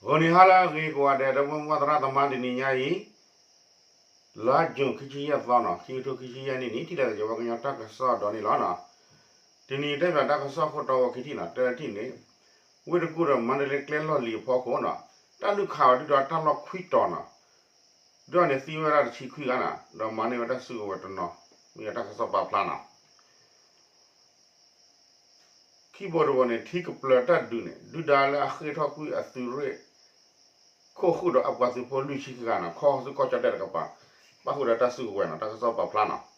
ဂီၤနံၤဟါလၢအဂ့ၤကိးဂၤဒဲး ဒီပုၢ်ဝဲၢ်သရၣ်သမါ တနံၤညါအံၤ လါယူၤခံဆံယဲၢ်သီနီၤ ခံကထိခံဆံယဲၢ်နံၣ်န့ၣ် ထံၣ်လိာ်သးယဝဲကညီတၢ်ကစီၣ်ဒီးန့ၣ်လီၤနီၤ. တနံၤတဲဘၣ်တၢ်ကစီၣ်ခိၣ်တီဝဲခံထံၣ်နီၤ တဲထံၣ်န့ၣ် ဝ့ၢ်တကူၣ်ဒီးမါတလ့ကျဲလီၢ်လံၤအဖီခိၣ်နီၤ တၢ်လုၢ်ခးဝဲဒုၣ်ဒါတၢ်လီၢ်ခွံတီၤနီၤ ဒုၣ်ဒါန့ၣ်သံဝဲဒၣ်တဆံခွံဂၤနီၤ ဒီးမၤန့ၢ်ဝဲတၢ်စုကဝဲၤတနီၤ မ့ၢ်တၢ်ကစီၣ်ပာ်ဖျါနီၤ. ခံဘိတဘိန့ၣ် ထံကပျၢၤတၢ်ဒုးန့ၣ် ဒုၣ်ဒါလၢအဃ့ၢ်ထီၣ်ကွံာ်အသုးရ့ၣ်ခိၣ်ဃုာ်ဒီးအပှၤသုးဖိလွံၢ်ဆံဃၣ်နီၤ ခီဆူကီၢ်ကၠီၣ်တဲၣ်တကပၤ ပၣ်ဃုာ်ဒီးတၢ်စုကဝဲၤနီၤ တၢ်ကစီၣ်ပာ်ဖျါနီၤ. ပ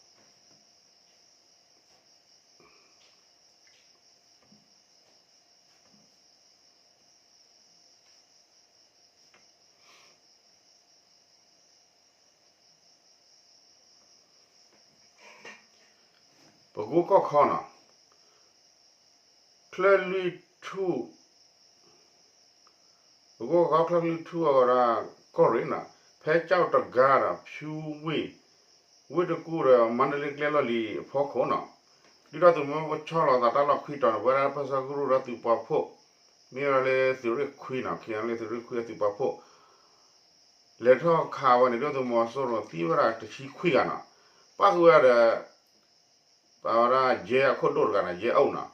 ကိကီၢ်ခီနီၤ ချၢၣ်လွံၢ်ထူၣ် ပကိကီၢ်ခီချၢၣ်လွံၢ်ထူၣ်အဂီၢ်ဒီး ကီၢ်ရ့ၣ်နီၤ ဖဲကၠီၣ်တဂၤဒီး ဖၠူဝ့ၢ် ဝ့ၢ်တကူၣ်ဒီး မါတလ့ကျဲလီၢ်လံၤအဖီခိၣ်နီၤ ဒုၣ်ဒါသုးမီၤစိရိၤဆီလီၤသးတၢ်လီၢ်ခွံတီၤန့ၣ် ပဝဲဒၣ်ပၢဆှၢကရူၢ်ဒီးသုးပှၤဖှိၣ် မ့ၢ်ဝဲဒၣ်လၢသုးရ့ၣ်ခွံနီၤ ခံဂၤလၢသုးရ့ၣ်ခွံအသုးပှၤဖှိၣ် လဲၤထီၣ်ခးဝဲန့ၣ် ဒုၣ်ဒါသုးမီၤစိရိၤသံဝဲဒၣ်တဆံခွံဂၤနီၤ ပၣ်ဃုာ်ဝဲဒီး ပဝဲဒၣ်ယဲအခိၣ်ဒိၣ်တဂၤနီၤ ယဲအိၣ်နီၤ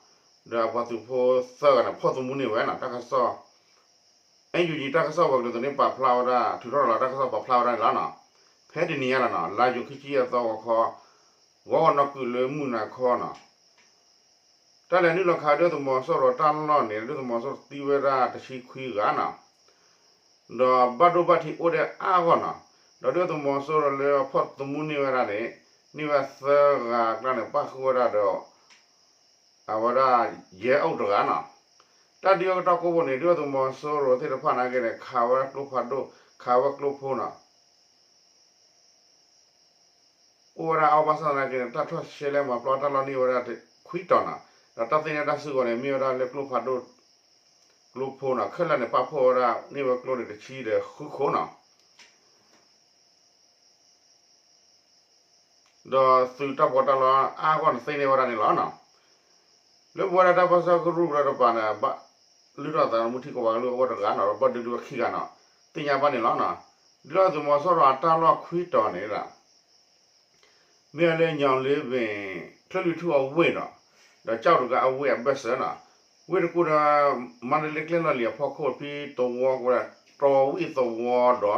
ဒီးအပှၤသုးဖိသၢဂၤန့ၣ် ဖီၣ်သမူန့ၢ်ဝဲနီၤ တၢ်ကစီၣ် အဲယူယံ တၢ်ကစီၣ်ဝဲၤကျိၤသန့ၣ်ပာ်ဖျါဝဲဒၣ် ထုးထီၣ်လီၤတၢ်ကစီၣ်ပာ်ဖျါဝဲဒၣ်န့ၣ်လီၤနီၤ. ဖဲတနံၤညါလီၤနီၤ လါယူၤခံဆံယဲၢ်သီဂီၤခီ ဂီၤဂီၤနီၢ်ကုာ်လၢမုၢ်နၤခီနီၤ တၢ်လဲၤနုာ်လီၤခးဒုၣ်ဒါသုးမီၤစိရိၤတၢ်လီၢ်န့ၣ် ဒုၣ်ဒါသုးမီၤစိရိၤသံဝဲဒၣ်တဆံခွံဂၤနီၤ ဒီးဘၣ်ဒိဘၣ်ထံးအိၣ်ဒၣ်အါဂီၢ်နီၤ ဒီးဒုၣ်ဒါသုးမီၤစိရိၤလၢအဖီၣ်သမူန့ၢ်ဝဲဒၣ်န့ၣ် န့ၢ်ဝဲသၢဂၤအကျါန့ၣ် ပၣ်ဃုာ်ဝဲဒၣ်ဒီး အဝဲဒၣ်ယဲအိၣ်တဂၤနီၤ. တၢ်ဒုးအကတီၢ်ကိးဘိန့ၣ် ဒုၣ်ဒါသုးမီၤစိရိၤသ့ၣ်တဖၣ်နာ်က့န့ၣ် ခးဝဲဒၣ်ကျိဖးဒိၣ် ခးဝဲကျိဖိနီၤ အိၣ်ဝဲဒၣ်အါဘၣ်ဆၣ်သနာ်က့န့ၣ် တၢ်ထီၣ်ရှဲလဲၣ်မၤပျီတၢ်လီၢ်န့ၢ်ဝဲဒၣ်ခွံတီၤနီၤ ဒီးတၢ်သ့ၣ်ညါတၢ်စုကဝဲၤန့ၣ် မ့ၢ်ဝဲဒၣ်လၢကျိဖးဒိၣ် ကျိဖိနီၤ ခဲလၢာ်န့ၣ် ပာ်ဖှိၣ်ဝဲဒၣ်န့ၢ်ဝဲကျိန့ၣ်တဆံဒီးဃုခိၣ်နီၤ ဒီးသုးတၢ်ပီးတၢ်လီအါဂီၢ်န့ၣ်သ့န့ၢ်ဝဲဒၣ်န့ၣ်လီၤနီၤ. လၢပဝဲဒၣ်တၢ်ပၢဆှၢကရူၢ်ကရၢတပၤန့ၣ် ဘၣ်လုၢ်ထီၣ်သးမူထံကိးပှၤကလုာ်အိၣ်တဂၤနီၤ ဒီးဘၣ်ဒုးဒုးဝဲခံဂၤနီၤ သ့ၣ်ညါဘၣ်န့ၣ်လီၤနီၤ. ဒုၣ်ဒါသုးမီၤစိရိၤအတၢ်လီၢ်ခွံတီၤန့ၣ်ဒီး မ့ၢ်ဝဲလၢညီလ့ဘ့ၣ် ချၢၣ်လွံၢ်ထူၣ်အဝ့ၢ်နီၤ ဒီးကၠီၣ်တဂၤအဝ့ၢ်အဘၢၣ်စၢၤနီၤ ဝ့ၢ်တကူၣ်ဒီး မါတလ့ကျဲလီၢ်လံၤအဖီခိၣ်ဖဲသဝီကဝဲဒၣ် တီၤဝံၣ်သဝီဒီးန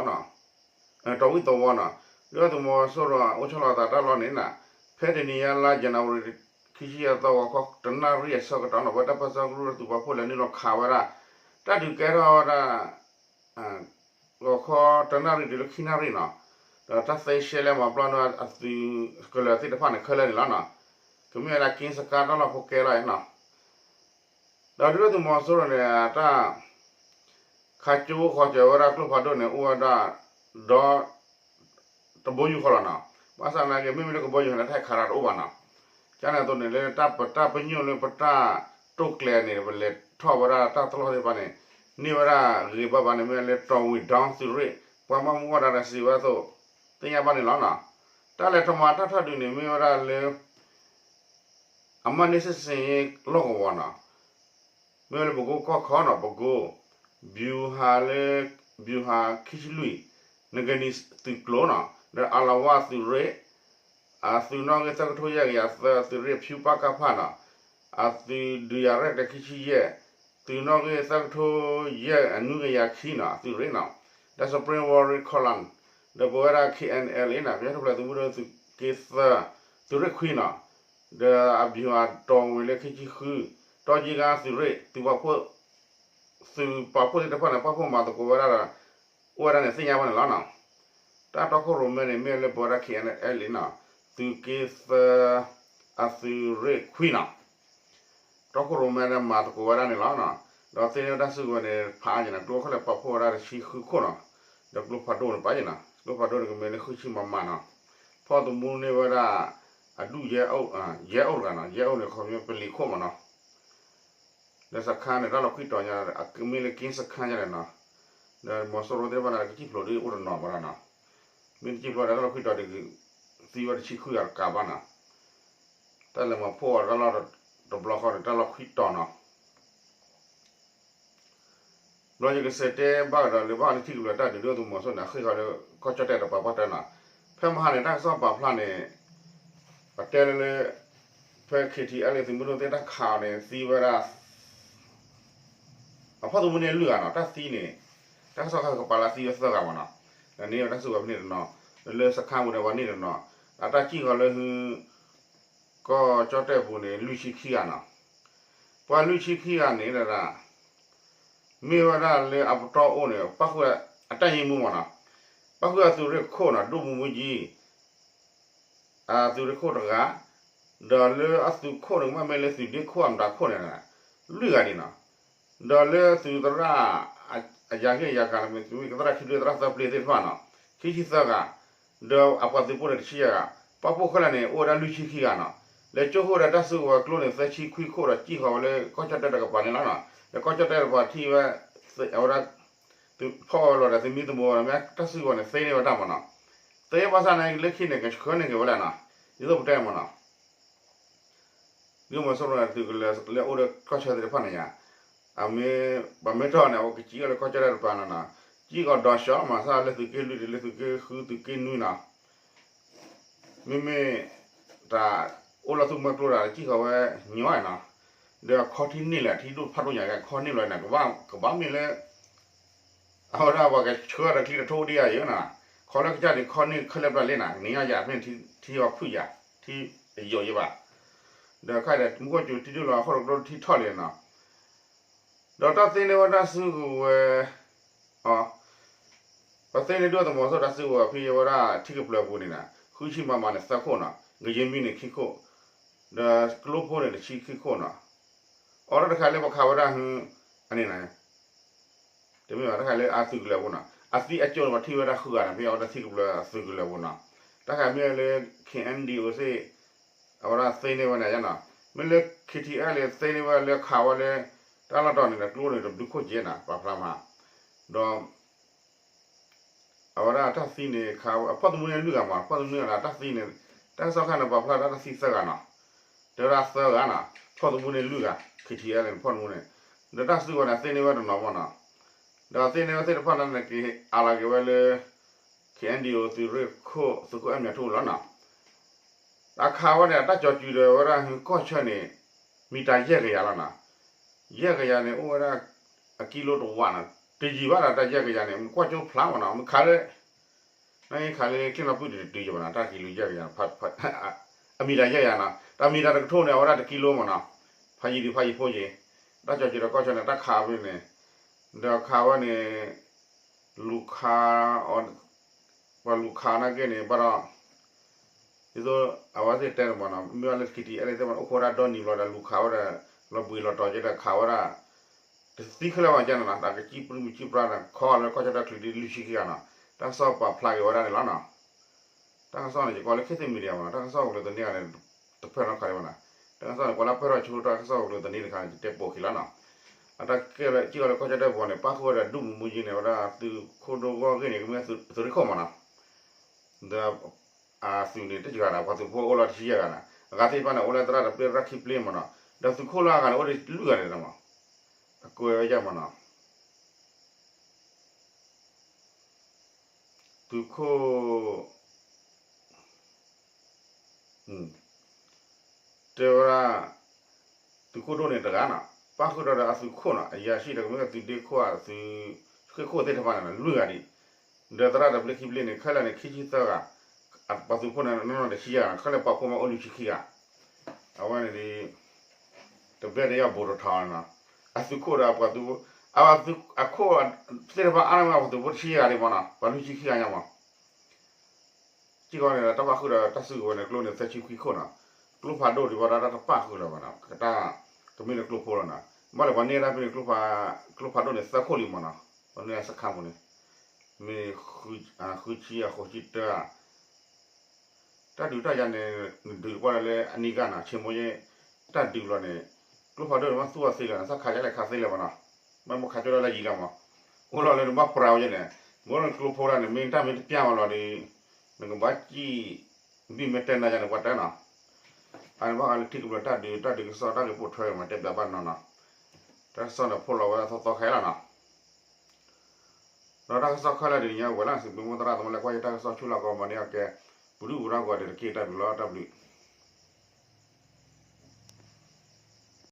ီၤ တီၤဝံၣ်သဝီနီၤ ဒုၣ်ဒါသုးမီၤစိရိၤအိၣ်ဆီလီၤသးတၢ်လီၢ်န့ၣ်နီၤ ဖဲတနံၤညါလါယနူၤအါရံၤ ခံဆံယဲၢ်သီဂီၤခီ တနၣ်ရံၣ်အဆၢကတီၢ်နီၤ ပဝဲတၢ်ပၢဆှၢကရူၢ်ဒီးသုးပာ်ဖှိၣ်လဲၤနုာ်လီၤခးဝဲဒၣ် တၢ်ဒုးကဲထီၣ်ဝဲဒၣ် ဂီၤခီတနၣ်ရံၣ်တုၤလၢခံနၣ်ရံၣ်နီၤ ဒီးတၢ်သ့ရှဲလဲၣ်မၤပျီန့ၢ်အသုးကလၢၤသ့ၣ်တဖၣ်န့ၣ် ခဲလၢာ်န့ၣ်လီၤနီၤ. ကမ့ၢ်ဝဲဒၣ်က့စကါတၢ်လီၢ်ဖိကဲလီၤနီၤ ဒီးဒုၣ်ဒါသုးမီၤစိရိၤန့ၣ် တၢ် ခးကၠိဃီၤစၢၤဝဲဒၣ်ကျိဖးဒိၣ်န့ၣ် အိၣ်ဝဲဒၣ် ဒီး တဘိယူၢ်ဃီလီၤနီၤ. ဘၣ်ဆၣ်သနာ်က့ မ့မ့ၢ်လၢကဘီယူၢ်န့ၣ် တၢ်ခးတၢ်တအိၣ်ဘၣ်နီၤ. ကန့ၣ်အသိးန့ၣ် လၢတၢ်ပတၢ်ပညိၣ်လၢပတၢ်တိာ်ကျဲၤန့ၣ် ပလဲၤထီၣ်ဝဲဒၣ်တၢ်တလီၢ်သ့ၣ်တဖၣ်န့ၣ် န့ၢ်ဝဲဒၣ်ဂ့ၤဘၣ်ဘၣ်န့ၣ် မ့ၢ်ဝဲလၢတီၤဝံၤဒီသုးရ့ၣ် ပှၤမၤမူဝဲဒၣ်ဒီးစံးဝဲအသိး သ့ၣ်ညါဘၣ်န့ၣ်လီၤနီၤ. တၢ်လဲၤထီၣ်မၤတၢ်ထီၣ်ဒုးန့ၣ် မ့ၢ်ဝဲဒၣ်လၢ အမၤန့ၢ်စ့ၣ်စ့ၣ်လီၢ်ကဝီၤနီၤ မ့ၢ်ဝဲလၢပကိကီၢ်ခီနီၤ ပကိ ဗျူဟာလၢ ဗျူဟာခံဆံလွံၢ် နဂ့ၤနံၤသုးကျိၤနီၤ ဒီးအလဝသုးရ့ၣ် အသုးနီၣ်ဂံၢ်သၢကထိယဲၢ်ကယၤသၢ သုးရ့ၣ်ဖၠူပၣ်ကၣ်ဖၣ်နီၤ အသုးဒုးယၤရဲၣ်ကျဲၤခံဆံယဲၢ် သုးနီၣ်ဂံၢ်သၢကထိယဲၢ်အနွံကယၤခံနီၤ သုးရ့ၣ်နီၤ ဒီး Spring Warrior Column ဒီးပဝဲဒၣ် K N L A နီၤ ကညီတဖျၢၣ်သုးမုၢ်ဒိၣ်သုးက့သၢ သုးရ့ၣ်ခွံနီၤ ဒီးအဗျူဟာတီၤဝံၤလၢခံဆံဃု တီယ့ဂါသုးရ့ၣ် သုးပာ်ဖှိၣ် သုးပာ်ဖှိၣ်သ့ၣ်တဖၣ်န့ၣ် ပာ်ဖှိၣ်မၤသကိးဝဲဒၣ်ဒီး အိၣ်ဝဲဒၣ်န့ၣ်သ့ၣ်ညါဘၣ်န့ၣ်လီၤနီၤ. တၢ်တီခိၣ်ရိၣ်မဲန့ၣ် မ့ၢ်လၢပဝဲဒၣ် K N L A နီၤ သုးက့သၢ အသုးရ့ၣ်ခွံနီၤ တီခိၣ်ရိၣ်မဲန့ၣ် မၤသကိးဝဲဒၣ်န့ၣ်လီၤနီၤ. ဒီးသ့ၣ်န့ၢ်ဝဲတၢ်စုကဝဲၤန့ၣ် ဖးအါယံၤနီၤ ကျိခဲလၢာ်ပာ်ဖှိၣ်ဝဲဒၣ်တဆံဃုခိၣ်နီၤ. ဒီးကျိဖးဒိၣ်န့ၣ်ပာ်ယံၤနီၤ ကျိဖးဒိၣ်န့ၣ်ကမ့ၢ်လၢဃုဆံမမနီၤ. ဖီၣ်သမူန့ၢ်ဝဲဒၣ် အဒူၣ်ယဲအိၣ် ယဲအိၣ်တဂၤနီၤ ယဲအိၣ်န့ၣ် ခီပညီပလံၤခိၣ်မနီၤ. ဒီးစခါန့ၣ် တၢ်လီၢ်ခွံတီၤညါ အကမ့ၢ်လၢက့စခါညါန့ၣ်နီၤ. ဒီးမီၤစိရိၤသ့ၣ်တဖၣ်န့ၣ် ကစံၣ်ဖျိးဒ်အိၣ်တနီၤမနီၤနီၤ. မ့ၢ်တစံၣ်ဖျိးဒီးတၢ်လီၢ်ခွံတီၤဒ် သံဝဲတဆံဃုဂၤတကးဘၣ်နီၤ. တၢ်လဲၤမၤဖှိၣ်အီၤတၢ်လီၢ်တဘျီဃီန့ၣ် တၢ်လီၢ်ခွံတီၤနီၤ. ဘျီယကစံးတဲဘၣ်ကဒီးလၢဘၣ်ဃးလၢထံကဘျၢၤတၢ်ဒုးဒိၣ်သုးမီၤစိရိၤန့ၣ် အဃ့ၢ်ဃီၤလၢကီၢ်ကၠီၣ်တဲၣ်တကပၤပှၢ်တၢၢ်နီၤ, ဖဲမဟါန့ၣ် တၢ်ကစီၣ်ပာ်ဖျါန့ၣ် ပတဲလၢလၢ ဖဲ ခ့ထံအဲလ် သုးမုၢ်ဒိၣ်သ့ၣ်တၢ်ခးအီၤန့ၣ် သံဝဲဒၣ် အဖီၣ်သမူန့ၣ်လွံၢ်ဂၤနီၤ, တၢ်သံန့ၣ် တၢ်ကစီၣ်ခါကပာ်လၢသံဝဲသၢဂၤမ့ၢ်နီၤ, ဒီးန့ၢ်ဝဲတၢ်စုကဝဲၤဖဲန့ၣ်တနီၤ, ဒီးလၢစခါပူၤန့ၣ်ပှၤန့ၢ်တနီၤ, အတၢ်စံၣ်ဃီၤလၢဟု ကီၢ်ကၠီၣ်တဲၣ်ပူၤန့ၣ် လွံၢ်ဆံခံဂၤနီၤ, ပှၤလွံၢ်ဆံခံဂၤန့ၣ်ဒၣ် မ့ၢ်ဝဲဒၣ်လၢအပတီၢ်အိၣ်န့ၣ် ပၣ်ဃုာ်အတၢ်ယ့မူမ့ၢ်နီၤ, ပၣ်ဃုာ်အသုးရ့ၣ်ခိၣ်နီၤ ဒိၣ်မူမူကၠံ အသုးရ့ၣ်ခိၣ်တဂၤ, ဒီးလၢအသုးခိၣ်န့ၣ် ကဘၣ်မ့ၢ်လၢသုးဒ့ခိၣ်အမတၤခိၣ်န့ၣ် လွံၢ်ဂၤဒံးနီၤ, ဒီးလၢသုးသရၣ် အယၤဂ့ၢ်ယၤကၤန့ၣ် မ့ၢ်သရၣ်ခံဘျ့သရၣ်သၢဘျ့သ့ၣ်တဖၣ်နီၤ ခံဆံသၢဂၤ, ဒီးအပှၤသုးဖိန့ၣ်တဆံယဲၢ်ဂၤ, ပာ်ဖှိၣ်ခဲလၢာ်န့ၣ် အိၣ်ဝဲဒၣ်လွံၢ်ဆံခံဂၤနီၤ, လဲၤကၠိဃိၣ်ဒီးတၢ်စုကဝဲၤကျိန့ၣ် သၢဆံခွံခိၣ်ဒီးစံၣ်ဃီၤဝဲလၢကီၢ်ကၠီၣ်တဲၣ်တကပၤန့ၣ်လီၤနီၤ, ဒီးကီၢ်ကၠီၣ်တဲၣ်တကပၤထံၣ်ဝဲ အဝဲဒၣ် ဖီၣ်ဝဲလီၤဒီးသုးမံသမိးဝဲ မ့ၢ်တၢ်စုကဝဲၤန့ၣ် သ့န့ၢ်ဝဲတၢ်မ့ၢ်နီၤ, သ့ဘၣ်ဆၣ်န့ၣ် လၢခံန့ၣ် ကဆှၢန့ၢ်က့ၤဝဲလဲၣ်နီၤ, ဒ်သိးပတဲမ့ၢ်နီၤ ဒုၣ်မီၤစိရိၤန့ၣ် သုးကလၢၤလၢအိၣ်ဒီးကီၢ်ဆၢသ့ၣ်တဖၣ်န့ၣ်ယါ, အမ့ၢ် ပှၤမ့ၢ်ထီၣ်န့ၣ် အဝဲကစံၣ်အီၤလၢကီၢ်ကၠီၣ်တဲၣ်တကပၤနီၤနီၤ, စံၣ်အီၤဒီးဆှီမး စးလၢသုးက့လွံၢ်တုၤလၢသုးက့ဃု သုးက့နွံနီၤ, မ့မ့ၢ် တၢ်အိၣ်လီၤသူၣ်မၢကျိတၢ် စံၣ်ဃီၤဝဲညီနီၤ, ဒီးအခီၣ်ထံးန့ၢ်လၢထံဒိၣ်ဖးဒိၣ်ညါက့ အခီၣ်န့ၢ်လီၤန့ၣ် ကဘၣ်မ့ၢ်လၢ အဝဲဒၣ်ပှၤကဆှၢဒီးချံတထိဒံးဧါယဲနီၤ, ခီလၢကစၢ်ဒုးခီၣ်န့ၢ်ခဲလၢာ်ပျၢ်လံနီၤ, န့ၢ်ယါယၤဖဲန့ၣ်ထံအီၤဖုၣ်ယၤ, ထံအယိာ်ယဲဘၣ်, ဒီးခါဒီးမူခိၣ်စူၤထံဒိၣ်လီၤအခိၣ်တကျိထံထီၣ်လံနီၤ, ဒီးတၢ်သ့န့ၢ်ဝဲတၢ်စုကဝဲၤ အီၤ, ပှၤသ့န့ၢ်ဒုၣ်ဒါသုးမီၤစိရိၤတၢ်စုကဝဲၤဖဲအဝဲဒၣ်ထံကပျၢၤအပူၤန့ၣ်နီၤ ဃုဆံမးမးန့ၣ်သၢခိၣ်နီၤ, ကယ့မံန့ၣ်ခံခိၣ်, ဒီးကျိဖိန့ၣ်တဆံခံခိၣ်နီၤ, အီၤတၢ်တခါလၢပှၤခးဝဲဒၣ်ဟု အန့ၣ်နီၤ တမ့ၢ်ဘၣ် တၢ်ခါလၢအသုးကလၢၤအပူၤနီၤ အသံအကၠိန့ၣ် ပှၤထံၣ်ဝဲဒၣ်ဃုဂၤန့ၣ် ဖဲအဝဲဒၣ်ထံကပျၢၤအသုးကလၢၤအပူၤနီၤ, တၢ်ခါမ့ၢ်လၢ ခ့ၣ်အဲၣ်ဒံၣ်အိၣ်စ့ၣ် အဝဲဒၣ်သ့န့ၢ်ဝဲန့ၣ်နီၤ, မ့ၢ်လၢ ခ့ၣ်ထံၣ်အဲၣ်လၢသ့န့ၢ်ဝဲလၢခးဝဲလၢ တၢ်လီၢ်တီၤန့ၣ်ဒီးကျိန့ၣ်တဘျုးခိၣ်က့နီၤ ပာ်ဖျါမး, ဒီး အဝဲဒၣ်တၢ်သံန့ၣ် အဖီၣ်သမူန့ၢ်လွံၢ်ဂၤမး ဖီၣ်သမူန့ၢ်ဂၤဒီးတၢ်သံန့ၣ် တၢ်ကစီၣ်ခါန့ၣ် ပာ်ဖျါဒၣ်တၢ်သံသၢဂၤနီၤ, တဲဝဲဒၣ်သၢဂၤနီၤ ဖီၣ်သမူန့ၢ်လွံၢ်ဂၤ ခ့ၣ်ထံၣ်အဲၣ်န့ၣ် ဖီၣ်သမူန့ၣ်, ဒီးတၢ်စုကဝဲၤန့ၣ် သ့န့ၢ်ဝဲတနီၤမးနီၤ, ဒီးသ့န့ၢ်ဝဲသ့ၣ်တဖၣ်န့ၣ်က့ၤအးလီၤက့ၤဝဲလၢ ခ့ၣ်အဲၣ်ဒံၣ်အိၣ်သုးရ့ၣ်ခိၣ် သုးခိၣ်အဲၣ်မၠးထူလီၤနီၤ အခးဝဲန့ၣ် အတၢ်ကၠီၤစုၤဒီးဝဲဒၣ်ဟုကီၢ်ဆၢန့ၣ် မံၤတၢ်ယဲၢ်ကယၤလီၤနီၤ, ယဲၢ်ကယၤန့ၣ် အိၣ်ဝဲဒၣ် အကံလိတဝးနီၤ, တယံာ်ဘၣ်ဒီးတၢ်ယဲၢ်ကယၤန့ၣ် မ့ၢ်ကွၢ်ကၠိဖျါမးနီၤ, မ့ၢ်ခးလၢ နကျ့ၣ်နီၣ်ပုၢ်တတုၤယဘၣ်နီၤ, တၢ်ကံလိယဲၢ်ကယၤ, အမံၤတၢ်ယဲၢ်ကယၤနီၤ, တၢ်မံၤတၢ်တကထိန့ၣ် အဝဲဒၣ်တကံလိမးနီၤ, ဖးယံၤဒံးဖးယံၤဖိယံၤ, တၢ်ကၠီၤစုၤဒီးကီၢ်ဆၢန့ၣ် တၢ်ခးဖဲန့ၣ်, ဒီးခးဝဲန့ၣ် လူၤခးအီၤ ပှၤလူၤခးနာ်က့န့ၣ် ဘၣ်ဒီး ဒ်သိးအဝဲသ့ၣ်တဲန့ၣ်မးနီၤ, မ့ၢ်ဝဲလၢ ခ့ၣ်ထံၣ်အဲၣ်လၢသ့ၣ်မး အိၣ်ခိးဒၣ်ဒီနံၤဘျီဒီး လူၤခးဝဲဒီး လီၤဘှံးလီၤတီၤက့ဒီးခးဝဲဒၣ် တသံခဲလၢာ်ဘၣ်ကဲန့ၣ်နီၤ, တၢ်ကစံၣ်ပြံမုၢ်ကစံၣ်ပြါန့ၣ် ခီလၢကီၢ်ကၠီၣ်တဲၣ်ချံးဒ်လွံၢ်ဆံခံဂၤနီၤ, တၢ်ကစီၣ်ပာ်ဖျါက့ၤဝဲဒၣ်န့ၣ်လီၤနီၤ, တၢ်ကစီၣ်န့ၣ် ယကွၢ်လၢ ခေတ်သစ်မီဒီယာ မးနီၤ, တၢ်ကစီၣ်ကလိာ်သန့တခါန့ၣ် တဖၢၣ်နီတခါဒံးဘၣ်နီၤ, တၢ်ကစီၣ်န့ၣ် ပှၤလၢဖၢၣ်ထီၣ်ဆိထီၣ်တၢ်ကစီၣ်ကလိာ်သန့တခါန့ၣ် ယတဲပိာ်ခံလီၤနီၤ, အတၢ်ကဲလၢစံၣ်ကီးလၢကီၢ်ကၠီၣ်တဲၣ်ပူၤန့ၣ် ပၣ်ဃုာ်ဝဲဒီးဒူၣ်မုၢ်မူယံၤန့ၣ် ဝဲဒၣ်သုးခိၣ်ဒိၣ်ဂီၢ်ဂ့ၢ်န့ၣ် ကမ့ၢ်သုးရ့ၣ်ခိၣ်မးနီၤ, ဒီး အသုးန့ၣ် တယံာ်ဂၤဒီး ပှၤသုးဖိအိၣ်လီၤတဆံယဲၢ်ဂၤနီၤ, အဂၤသ့ၣ်တဖၣ်န့ၣ် အိၣ်လၢသရၣ်တဘျ့သရၣ်ခံဘျ့မးနီၤ, ဒီးသုးခိၣ်လၢအဂၤန့ၣ် အိၣ်ဒံးလွံၢ်ဂၤန့ၣ်မး, အကွဲးဝဲယဲၢ်မးနီၤ, သုးခိၣ် တဲဝဲဒၣ် သုးခိၣ်ဒိၣ်န့ၣ်တဂၤနီၤ, ပၣ်ဃုာ်ဒီးဒီးအသုးခိၣ်နီၤ, အရာရှိဒီးကမ့ၢ်သုးဒ့ခိၣ်ဧါ သုးဃ့ၢ်ခိၣ်သ့ၣ်တဖၣ်န့ၣ် လွံၢ်ဂၤဒံး, ဒီးသရၣ်တဘျ့ခံဘျ့န့ၣ် ခဲလၢာ်န့ၣ် ခံဆံသၢဂၤ, ပှၤသုးဖိန့ၣ် နီၢ်နီၢ်တဆံယဲၢ်ဂၤနီၤ, ခဲလၢာ်ပာ်ဖှိၣ်မးအိၣ်လွံၢ်ဆံခံဂၤ, အဝဲန့ၣ်ဒ် တဘျဲၣ်တယၢ်ဘူးတထီနီၤ, အသုးခိၣ်ဒီးအပှၤသုးဖိ, အသုးအခိၣ်သ့ၣ်တဖၣ်အါန့ၢ်မး ပှၤသုးဖိတဆံယဲၢ်ဂၤဒံးမးနီၤ, ပှၤလွံၢ်ဆံခံဂၤညါမး စ့ၢ်ကီးန့ၣ်ဒီး တၢ်ပၣ်ဃုာ်ဒီးတၢ်စုကဝဲၤန့ၣ် ကျိန့ၣ်သၢဆံခွံခိၣ်နီၤ, ကျိဖးဒိၣ်ဒံးဘၣ်ဒီးတၢ်တပၣ်ဃုာ်လၢၤဘၣ်နီၤ, ကတၢ်ကမ့ၢ်လၢကျိဖိလီၤနီၤ, ဘၣ်လၢပှၤန့ၢ်တၢ်ဖဲန့ၣ် ကျိဖးဒိၣ်န့ၣ်သၢခိၣ်လံမးနီၤ, ပှၤန့ၢ်စခါပူၤန့ၣ်, မ့ၢ်ဃုဆံအဃိးဆံတၢ တၢ်ဒုးတၢ်ယၤန့ၣ် နဒုးတပှၢ်လၢအနံၣ်ဂၤနီၤ, ဆ့မိၣ်ယဲ တၢ်ဒုးလီၤန့ၣ် ကျိဖးဒိၣ်န့ၣ် ဘၣ်သူၣ်အီၤသ့လီၤန့ၣ် သးခးယါလဲၣ်ခးသ့လၢၤဘၣ်နီၤ, ဘၣ်မ့ၢ်ခးကၠိဒၣ်လၢယံၤလီၤမး, အိၣ်လီၤလၢနဘၣ်ပြးဝဲယဲန့ၣ်, မ့ၢ်နကျိဖိဒၣ်န့ၣ် မ့ၢ်တၢ်မ့ၢ်တပျၢ်ဝဲလီၤဒီး နကဘၣ်စံၣ် ဘံၣ်မ့ၢ်တဲနၤယၤန့ၣ် ပှၤတဲနီၤ, အန့ၣ်ဘၣ်ဃးလၢထံကပျၢၤတၢ်ဒုး တၢ်ဒုးကစီၣ်တၢ်ဂ့ၢ်ပိာ်ထွဲမး တဲဘၣ်ဘၣ်နီၤနီၤ, တၢ်ကစီၣ်န့ၣ် ဖိးလီၤဝဲဒၣ်သီသီခဲလီၤနီၤ, ဒီးတၢ်ကစီၣ်ခဲလၢာ်တနံၤညါ အိၣ်ဝဲလၢစံးဘျုးမိၢ်သရၣ်သမါလၢကွၢ်ယတၢ်ကစီၣ်ဆူၣ်လီၤကီးမၤန့ၢ်အီၤကဲ ပူၤဒုၣ်ပူၤဒါကိးဂၤဒဲးတက့ၢ် တၢ်ဘျုးလီၤ တၢ်ဘျုး